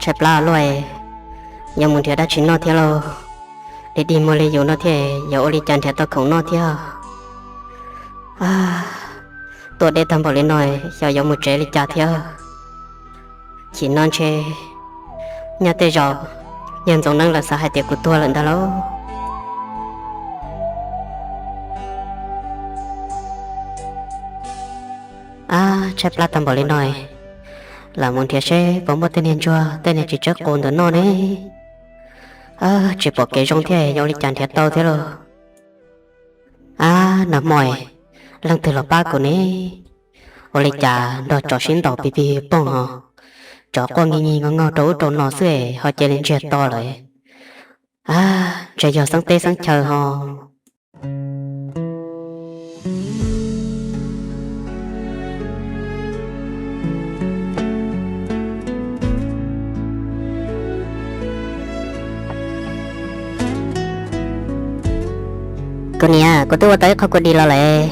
Tshaib plab luaj, yuav mus nrhiav dab tsi noj thiab lauj? Dig dig muag li yus no thiab yuav ua li cas nrhiav tau khoom noj thiab? Tuaj deb tag npaum li no, xyov yuav mus tsev li cas thiab. Chim no ntshe nyob tej zaum yawg Ntxoov Neeb lawv xav hais tias kuv tuag lawm ntag lauj. Ab, tshaib plab tag npaum li no, lam mus nrhiav seb puas muaj tej niag ntsuag tej niag txiv tsawb qus ntawm no ne. Tsis pom kev zoo thiab yuav ua li cas nrhiav tau thiab lauj. Ab, nag hmo, leej twg los pab kuv ne? Ua li cas nrog tsov sib ntaus pig pig poog ho, tsov quaj nki nki nkaug nkaug rau ub rau no xwb ho cia li ntsiag to lawm. Ab, ntshe yog xeeb teb xeeb chaw ho. Kuv niam, kuv twb ua tau ib qho kua dis los lawm,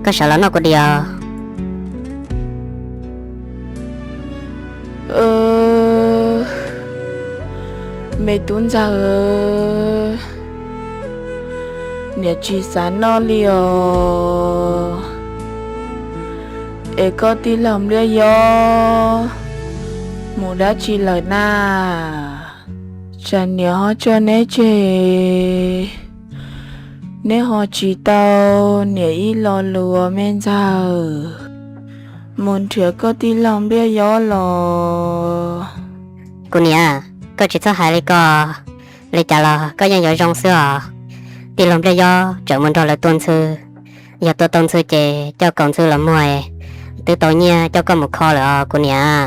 koj sawv los noj kua dis os. Me tub ntxawg, niam tsis xav noj li os. Es koj tij laug Npliaj Yob mus dab tsi lawm na? Tsam niam ho tso neb tseg, neb ho tsis tau niam ib lo lus me ntxawg. Mus nrhiav koj tij laug Npliaj Yob los. Kuv niam, koj tsis txhob hais li ko. Li cas los koj yeej yuav zoo xwb os. Tij laug Npliaj Yob tseem mus nrog lawv tua ntxhw. Yog tua tau ntxhw ces coj kaus ntxhw los muag, twb tau nyiaj coj koj mus kho lawm os kuv niam.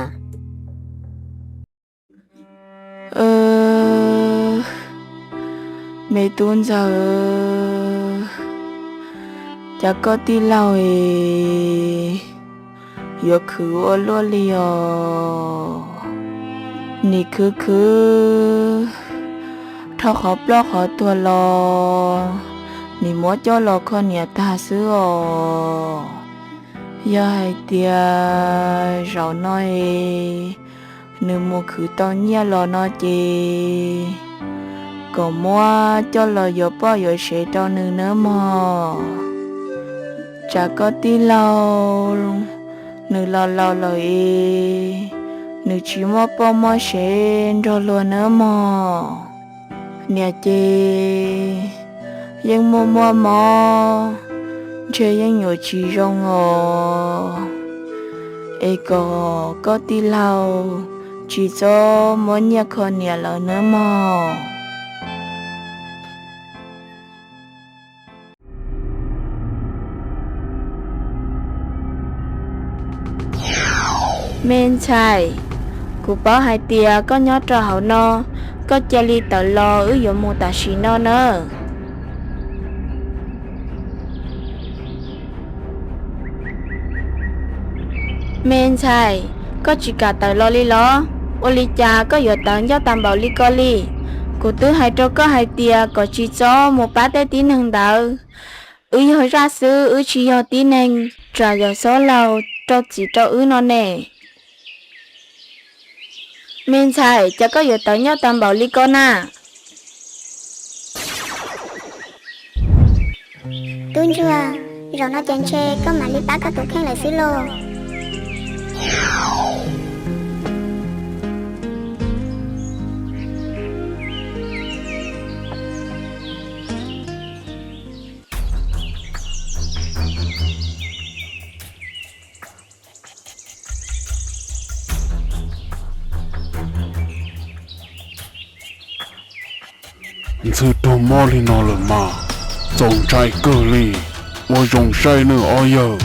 Me tub ntxawg, cas koj tij laug es yuav khwv ua luaj li os. Nim khwv khwv dhau qhov ploj qhov tuag los, nim muab coj los kho niam tag xwb os. Yog hais tias zaum no es nws mus khwv tau nyiaj los no ces kom muab coj los yuav poj yuav sev rau nws nawb mog. Tsam koj tij laug nws los laus lawm es nws tsis muaj poj muaj sev nrog luag nawb mog. Niam ces yeej muaj muaj mob, ntshe yeej yuav tsis zoo os. Es kom koj tij laug tsis txhob muab nyiaj kho niam lawm nawb mog. Me ntxhais, kuv paub hais tias koj nyob rau hauv no, koj cia li tawm los wb yuav mus tam sim no nawb. Me ntxhais, koj tsis kam tawm los li los? Ua li cas koj yuav tawv ncauj tag npaum li ko li? Kuv twb hais rau koj hais tias kom tsis txhob mus pab tej tib neeg ntawd. Wb yog zaj xwb, wb tsis yog tib neeg, tsam yog xob laug rau txim rau wb no ne. Me ntxhais, cas koj yuav tawv ncauj tag npaum li ko na? Tub ntsuag, zaum no ces ntshe koj mam li pab koj tus kheej lawm xwb lauj. Ntxhw raug mob li no lawm mas txaus ntshai kawg li. Ua zoo saib nawb ob yawg.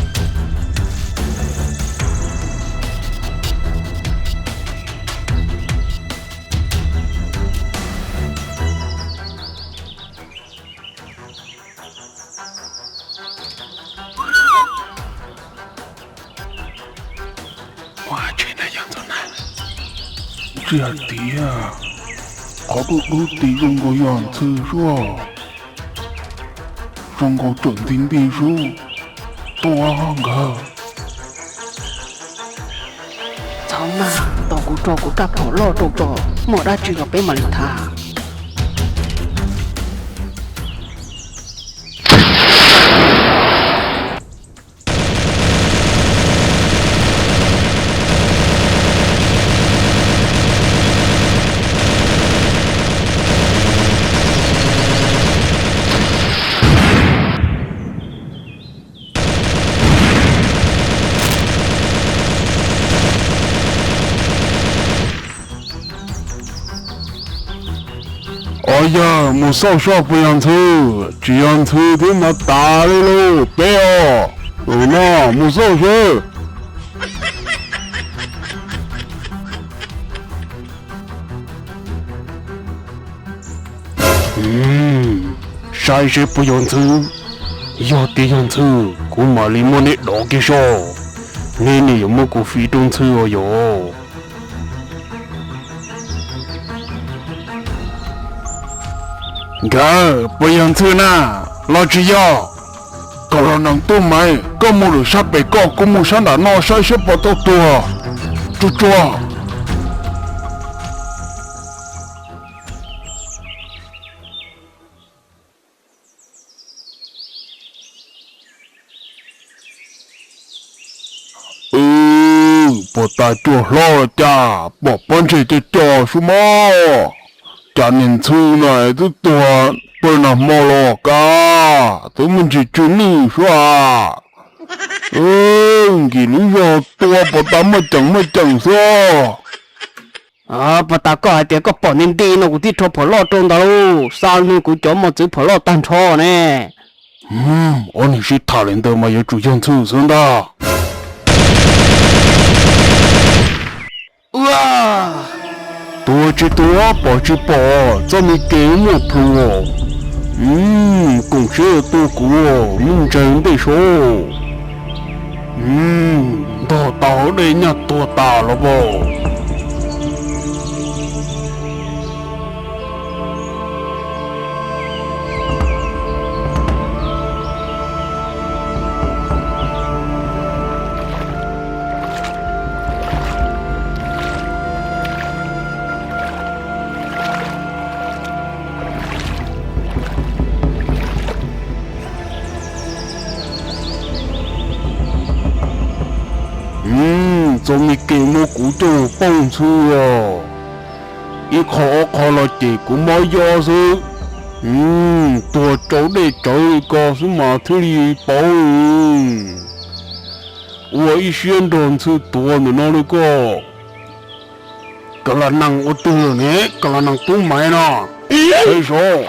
Ua tsheb na yog ntxawm na. Tsis hais tias qhov dub dub tid zoo nkaus yog ntxhw suab, zoo nkaus tseem nti nti sub tua nkawd. Txhob Tos kuv tso kuv rab phom loj rau tso, muaj dab tsi los peb mam li tham. Os yawg, mus xauj soj puas yog ntxhw? Tsis yog ntxhw thiab mas tas li lauj, peb os. Tus no, mus xauj seb. Saib seb puas yog ntxhw. Yog tias yog ntxhw, kuv mam li muab neb dov kiag soj. Neb nim yuav muab kuv fiv rau ntxhw os yog. Nkawd puas yog ntxhw na los tsis yog? Koj los neeg tub maiv, koj mus lwm sab pem koj, kuv mus sab nram no saib seb puas tau tuag. Tsuag tsuag. Wb puag ta cuag hlob los cas pom pob ntseg co co sub mog. Cas niag ntxhw no twb tuag pawg nag hmo los kab twb muaj ntsis tsw nwj sub a. Nkim lub zog tua puag ta maj ceem maj ceem xwb. Puag ta koj hais tias koj pom nti nti no kuv thiaj rho phom loj rau ntawd lauj, xa hnub kuv cov mos txwv phom loj tag nrho ne. Ob niag sib tham li ntawd mas yuav tsum yog ntxhw xwb ntag. Tuag tsis tuag pom tsis pom, txoj me kev muaj plhus. Koom siab tua kuv, nuj ntsais ntej saud. Ntog tau dej nyaj tuag tas los pom. Txoj me kev muab kuv coj mus pauj ntxhw os. Ib qho ob qho los ces kuv mob yob xwb. Tuag tsau dej tsawv li ko xwb mas thiaj li pauv. Ua ib siab nrog ntxhw tuav ntawm no li ko. Kab la nees ua twg ne, kab la nees tub maiv no. Saib seb.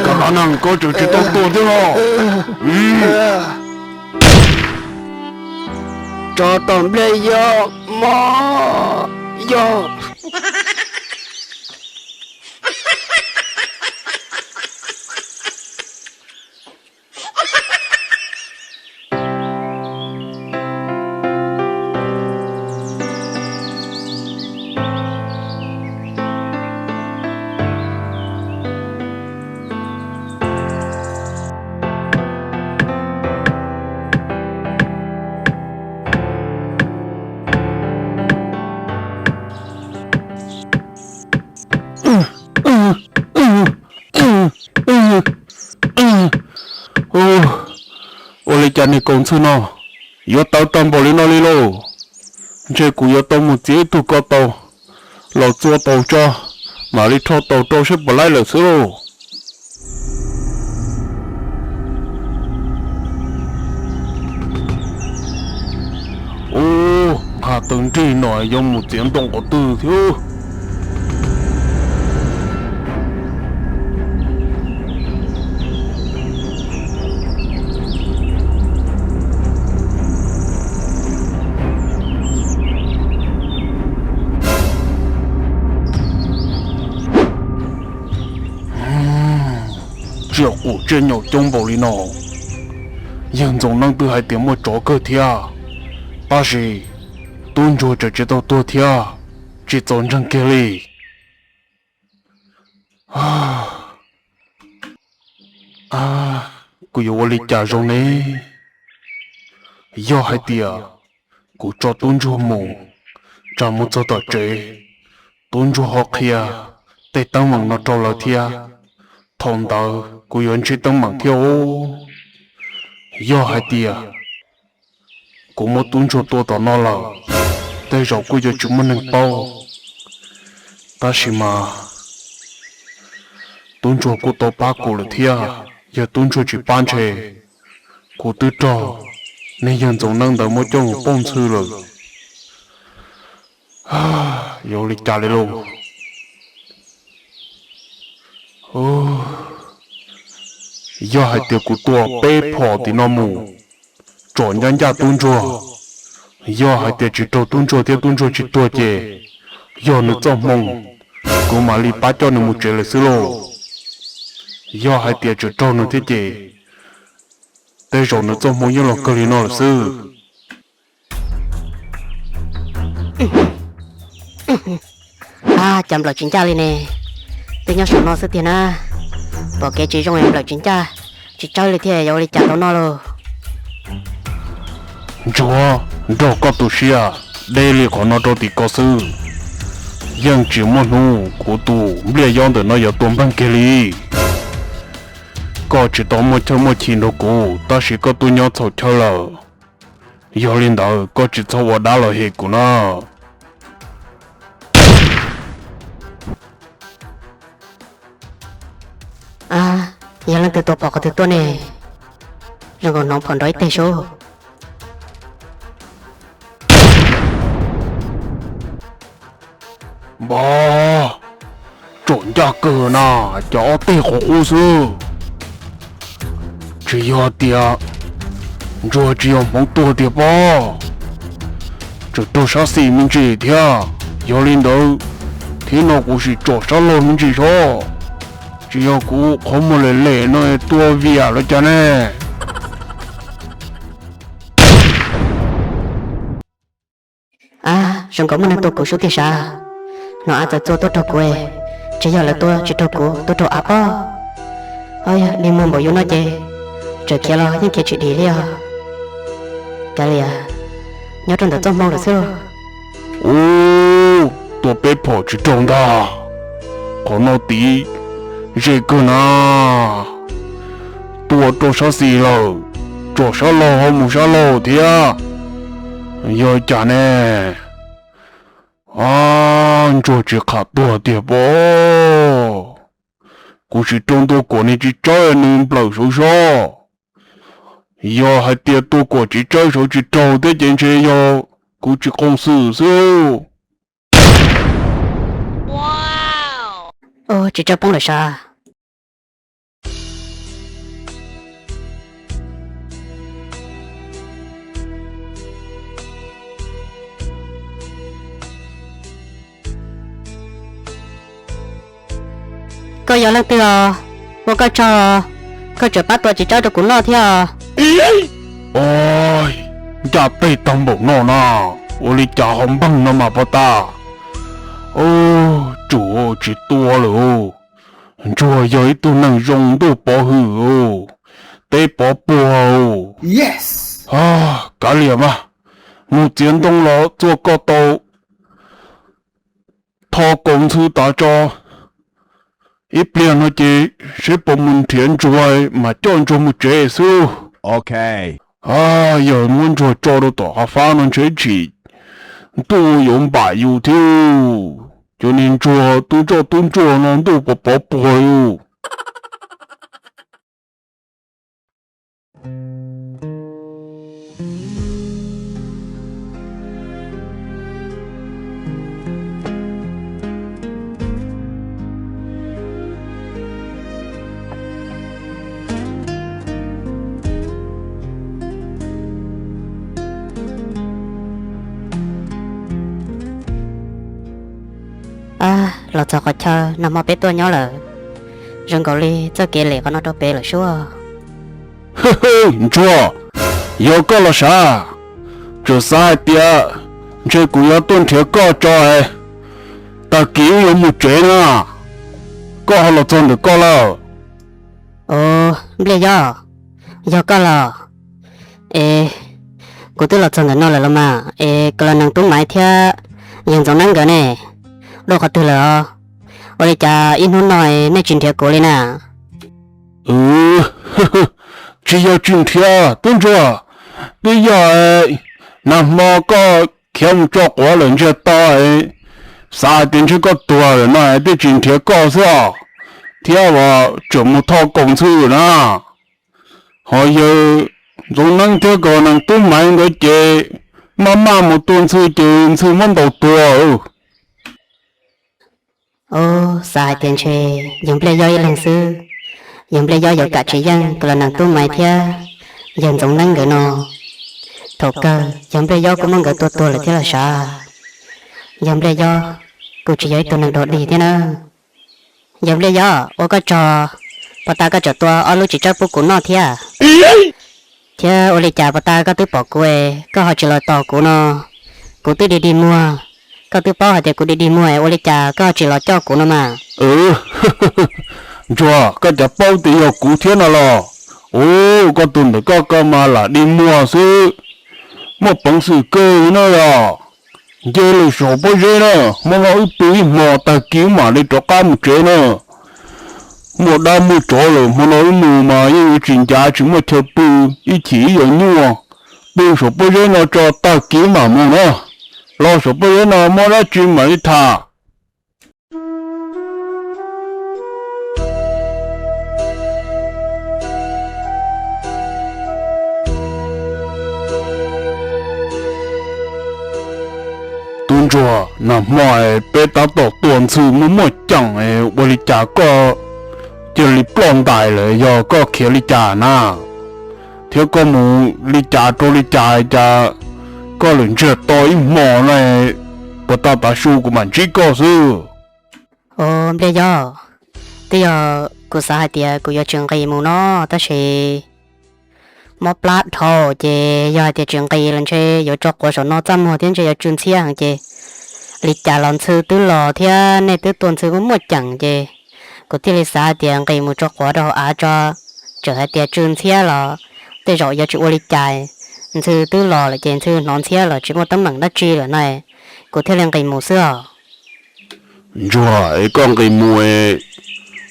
Kab la nees, koj tseem tsis tau tuag thiab los? Tso tom nplej yog mog, yog. Ua li cas niag kaus ntxhw no yuav tawv tag npaum li no li lauj? Ntshe kuv yuav tau mus txiav ib tug ko taus los txua taus tso, mam li rho taus rau saib puas laib lawm xwb lauj. Ub, nqha taw nrig no yuav mus txiav ntoo qhov twg thiab? Tsiaj qus tsiaj nyaum coob npaum li no, yawg Ntxoov Neeb twb hais tias muaj tsov kawg thiab, tab sis tub ntsuag tseem tsis tau tuag thiab, tsis txaus ntseeg kiag li. Ab, kuv yuav ua li cas zoo ne? Yog hais tias kuv tso tub ntsuag mus, tsam mus txog tom tsev, tub ntsuag ho qhia tej teeb meem no rau lawv thiab, thaum ntawd kuv yuav ntsib teeb meem thiab os. Yog hais tias kuv muab tub ntsuag tua tom no lawm, tej zaum kuj yuav tsis muaj neeg paub. Tab sis mas tub ntsuag kuj tau pab kuv lawm thiab, yog tub ntsuag tsis pab ntshe kuv twb raug niag yawg Ntxoov Neeb ntawd muab coj mus pauj ntxhw lawm. Yuav ua li cas li lauj? Yog hais tias kuv tua peb phom tim no mus, tsom ncaj ncaj tub ntsuag, yog hais tias tsis raug tub ntsuag thiab tub ntsuag tsis tuag ces yog nws txoj hmoo, kuv mam li pab coj nws mus tsev lawm xwb lauj. Yog hais tias tseem raug nws thiab ces tej zaum nws txoj hmoo yeej los kawg li no lawm xwb. Ab, cas nplawm tsis ncaj li ne? Twb nyob saum no xwb tiag na. Pom kev tsis zoo es nplawm tsis ncaj, tsis tsawb li thiab, yuav ua li cas tau noj lauj? Ntsuag, nrog koj tu siab, deb li qhov no rau tim ko xwb. Yeej tsis muaj hnub kuv tus npliaj yob ntawm no yuav tua npeeg kiag li. Koj tsis tau muaj chaw muaj chim nrog kuv, tab sis koj tuaj nyob txhaum chaw lawm. Yog li ntawd koj tsis txhob ua dab los hem kuv na. Ab, yog leej twg tua phom qhov twg tuaj ne? Zoo nkaus hnov phom nrov ib teg sub. Npog, tsom ncaj kawg na, cas ob teg qhov qub xwb. Tsis yog tias Ntsuag tsis yog hmoov tuag tiag pob, tseem raug sab xis me ntsis thiab. Yog li ntawd, thiab no kuv sim tsom sab laug me ntsis seb, tsis yog kuv qhov muag lem lem no tua viam los cas ne. Ab, zoo nkaus muaj neeg tua kuv sub tiag sav. Hnov av txawv txua tuaj raug kuv, tsis yog lawv tua tsis raug kuv, tua raug av pob. Ob, yog dig muag npaum yus no ces txawm khiav los yeej khiav tsis dim li os. Kav liam, nyob rau ntawm txoj hmoo lawm xwb lauj. Ub, tua peb phom tsis raug ntag. Qhov no tiv ze kawg na. Tua raug sab xis lawm, tsom sab laug ho mus sab laug thiab. Yog cas ne? Ab, Ntsuag tsis qham tuag tiag pob. Kuv sim raug ntua kuam nws tsis tsawb nws nplawm saud sob. Yog hais tias tua kuam tsis tsawb saud tsis raug thiab ces ntshe yog kuv tsis qoos xwm xwb. Tsis tsawb poob lawm sav. Koj yog leej twg os? Ua koj tsaug, koj tseem pab tua tsis tsawb rau kuv noj thiab os. Ncaj teg tag npaum no na, ua li cas ho npeeg no mas pog tas. Tsum tsis tua lawm. Ntsuag yog ib tug neeg zoo ntuj pov hwm, teb pov puag. Kav liam mas, mus txiav ntoo los txua koj tau tho kaus ntxhw tas tso. Ib pliag no ces seb puas mus nrhiav Ntsuag mas coj Ntsuag mus tsev xwb. Yog muab Ntsuag tso rau tom hav fab no ntshe tsim ntuj yuav npam yus thiab. Cov niag Ntsuag tub ntsoj tub ntsuag no ntuj pov pov puag. Los txog qhov chaw nag hmo peb tuaj nyob lawm, zoo nkaus li txoj kev lem qhov no rau pem lawm suab. Ntsuag, yog koj los sav, tseem xav hais tias ntshe kuv yuav tuaj nrhiav koj tso es tag kis wb yuav mus tsev na, koj ho los txog ntawm koj lawm. Os, Npliaj Yob, yog koj los? Es kuv twb los txog ntawm no lawm los mas, es koj los nees Tub Maiv thiab yawg Ntxoov Neeb nkawd ne, dua qhov twg lawm os? Ua li cas ib hnub no nej tsis nrhiav kuv li na? Tsis yog tsis nrhiav tub ntsuag, twb yog nag hmo koj khiav mus tso quav lawm ntsiag to, xav hais tias ntshe koj tuag lawm no twb tsis nrhiav koj xwb os, thiab tseem mus thov koom ntxhw na. Ho yawg Ntxoov Neeb thiab koj nees Tub Maiv nkawd ces maj maj mus tua ntxhw ces ntxhw muab ntaus tuag. Ub, xav hais tias ntshe yog Npliaj Yob ib leeg xwb, yog Npliaj Yob yuav kam tsis yeej koj los nees Tub Maiv thiab yawg Ntxoov Neeb nkawd no. Thaum kawg yog Npliaj Yob kuj muab nkawd tua tuag lawm thiab los sav. Yog Npliaj Yob kuj tsis yog ib tug neeg dog dig thiab na. Yog Npliaj Yob, ua koj tsaug, puag ta koj tseem tua ob lub txiv tsawb pub kuv noj thiab. Thiab ua li cas puag ta koj twb pom kuv es koj ho tsis los tos kuv no? Kuv twb dig dig muag, koj twb paub hais tias kuv dig dig muag es ua li cas koj ho tsis los coj kuv no mas? Ntsuag, koj cas paub tias yog kuv thiab no los? Ub, koj tus ntawm koj koj mas lam dig muag xwb, muaj peev xwm kawg na yog. Nce lawm saum pob zeb na, hmo no wb pw ib hmo tag kis wb mam li rov qab mus tsev na. Muaj dab muaj tsov lawm, hmo no wb mus mas yeej yuav tsis ncav tsis muaj chaw pw, ib chim wb yuav nyuaj. Pw saum pob zeb no tso tag kis wb mam mus na. Los saum pob zeb no muaj dab tsi mam li tham. Tub ntsuag, nag hmo peb tab tom tua ntxhw muaj muaj ceem, ua li cas koj cia li ploj ntais lawm? Yog koj khiav li cas na? Thiab koj mus li cas rau li cas, cas koj lawm ntsiag to ib hmo na? Puag ta tav su kuv mam ntsib koj xwb. Ub, Npliaj Yob, twb yog kuv xav hais tias kuv yuav tsis nqis mus no, tab sis mob plab dhau ces yog hais tias tsis nqis los ntshe yuav tso quav saum no txaj muag thiab ntshe yuav tsw ntxhiab heev ces li cas los ntxhw twb los thiab nej twb tua ntxhw muaj muaj ceem ces kuv thiaj li xav hais tias nqis mus tso quav rau hauv av tso, txawm hais tias tsw ntxhiab los tej zaum yuav tsis ua li cas, ntxhw twb los lawm ces ntxhw hnov ntxhiab los tsis muaj teeb meem dab tsi lawm no, kuv thiaj li nqis mus xwb os. Ntsuag, es koj nqis mus,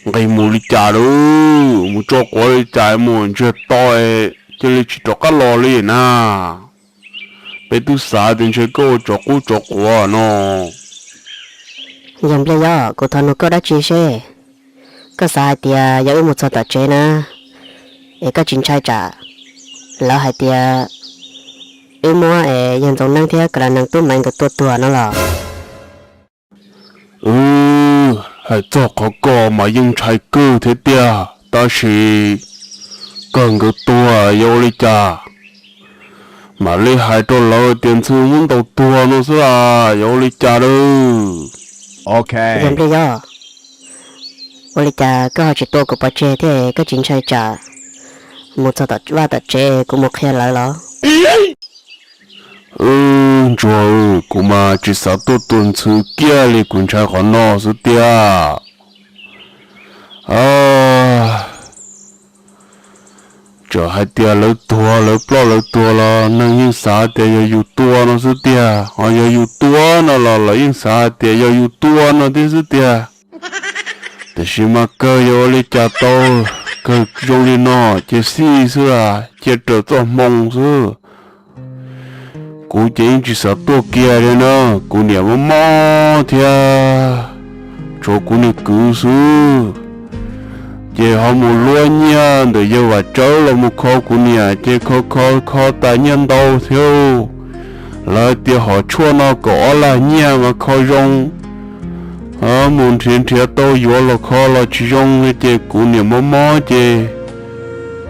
nqis mus li cas lawm? Mus tso quav li cas mus ntsiag to, cia li tsis rov qab los li na? Peb twb xav tias ntshe koj ua tsov qub tsov quav no. Yog Npliaj Yob, kuv thov nug koj dab tsi seb, koj xav hais tias yog wb mus txog tom tsev na, es koj tsis ntshai tsam lawv hais tias wb muab es yawg Ntxoov Neeb thiab Kalanees Tub Maiv nkawd tua tuag no los? Wb hais txog qhov ko mas yeej ntshai kawg thiab tiag, tab sis kawg nkawd tuag yuav ua li cas? Mam li hais rau lawv tias ntxhw muab ntaus tuag no xwb las, yuav ua li cas lawm? Yog Npliaj Yob, ua li cas koj ho tsis tua kuv pov tseg thiab, koj tsis ntshai tsam mus txog tom vaj tom tsev kuv mus qhia lawv los? Ntsuag, kuv mas tsis xav tuaj tua ntxhw kiag li, kuv ntshai qhov no xwb tiag. Txawm hais tias lawv tuag lawv ploj lawv tuag los neeg yeej xav tias yog yus tua no xwb tiag, ho yog yus tua no los lawv yeej xav tias yog yus tua no thiab xwb tiag. Tiam sis mas kawg yuav ua li cas tau, kawg zoo li no ces xij xwb las, cia raws txoj hmoo xwb. Kuv ces yeej tsis xav tuaj kiag li na, kuv niam mob mob thiab tshuav kuv niag kwv xwb. Ces ho mus luab nyiaj ntawm yawg Vam Tsawb los mus kho kuv niam, ces kho kho kho tas nyiaj ntau thiab. Lawv tias hom tshuaj no kaum ob lag nyiaj mas kho zoo. Mus nrhiav nrhiav tau yuav los kho los tsis zoo li, ces kuv niam mob mob ces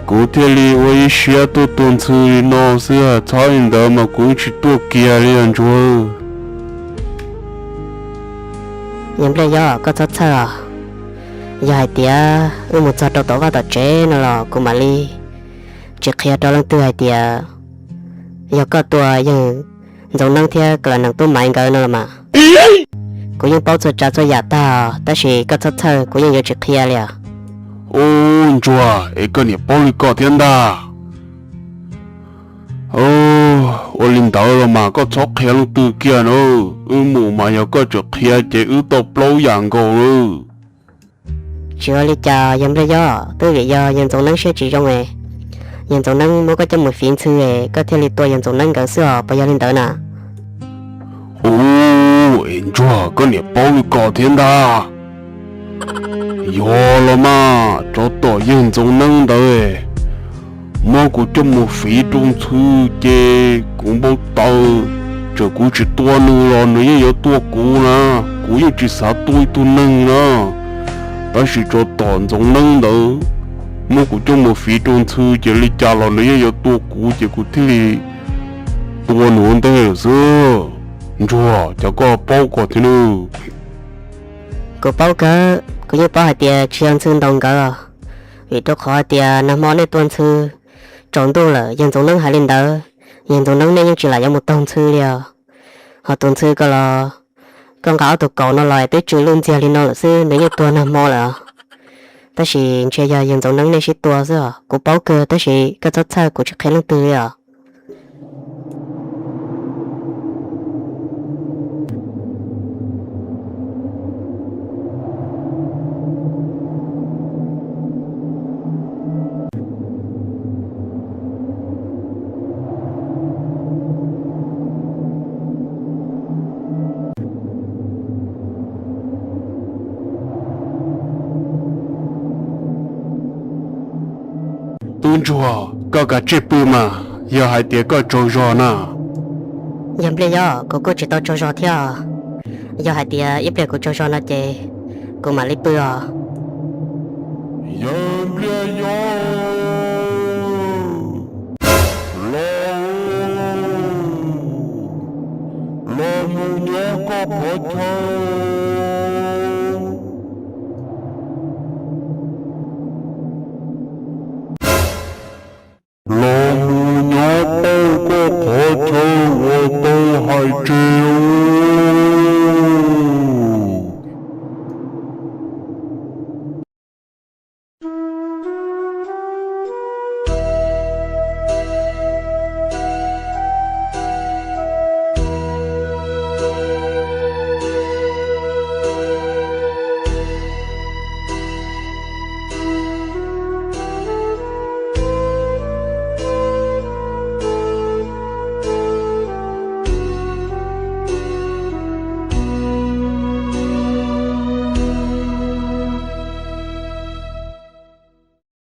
kuv thiaj li ua ib siab tuaj tua ntxhw li no xwb, txhob li ntawd mas kuv yeej tsis tuaj kiag li os Ntsuag. Yog Npliaj Yob, koj txhob txhawj os. Yog hais tias wb mus txog rau tom vaj tom tsev no los kuv mam li tsis qhia rau leej twg hais tias yog koj tua yawg Ntxoov Neeb thiab Kalanees Tub Maiv nkawd no los mas. Kuv yeej paub txhua tsav txhua yam tag, tab sis koj txhob txhawj, kuv yeej yuav tsis qhia li os. Ub, Ntsuag, es koj niam paub li ko thiab ntag. Ua li ntawd los mas koj txhob qhia leej twg kiag na, wb mus mas yog koj tseem qhia ces wb tau plaub yam nkaus lawm. Tsis ua li cas yawg Npliaj Yob, twb vim yog yawg Ntxoov Neeb siab tsis zoo es yawg Ntxoov Neeb muab koj coj mus fiv ntxhw es koj thiaj li tua yawg Ntxoov Neeb nkawd xwb os, puas yog li ntawd na? Ub, es Ntsuag, koj niam paub li ko thiab ntag. Yog los mas, tsov tom yawg Ntxoov Neeb ntawd muab kuv coj mus fiv rau ntxhw ces kuv npau taws, txawm kuv tsis tua nws los nws yeej yuav tua kuv na. Kuv yeej tsis xav tua ib tug neeg na, tab sis tsov tom Ntxoov Neeb ntawd muab kuv coj mus fiv rau ntxhw ces li cas los nws yeej yuav tua kuv ces kuv thiaj li tua nws ua ntej lawm xwb. Ntsuag, cas koj paub ko thiab nawb? Kuv paub kawg, kuv yeej paub hais tias tsis yog ntxhw ntaus nkawd, vim rau qhov hais tias nag hmo nej tua ntxhw tsaus ntuj lawm, yawg Ntxoov Neeb hais li ntawd, yawg Ntxoov Neeb nej yeej tsis lam yuav mus taug ntxhw li os. Ho tus ntxhw ko los koj nqa ob tug kaus no los twb tsw lwj ntxiag li no lawm xwb, nws yeej tuag nag hmo lawm os. Tab sis ntshe yog yawg Ntxoov Neeb nej sib tua xwb os, kuv paub kawg tab sis koj txhob txhawj, kuv tsis qhia leej twg li os. Tub Ntsuag, koj kav tsij pw mas, yog hais tias koj tsaug zog na. Yawg Npliaj Yob, kuv kuj tsis tau tsaug zog thiab. Yog hais tias ib pliag kuv tsaug zog no ces kuv mam li pw os.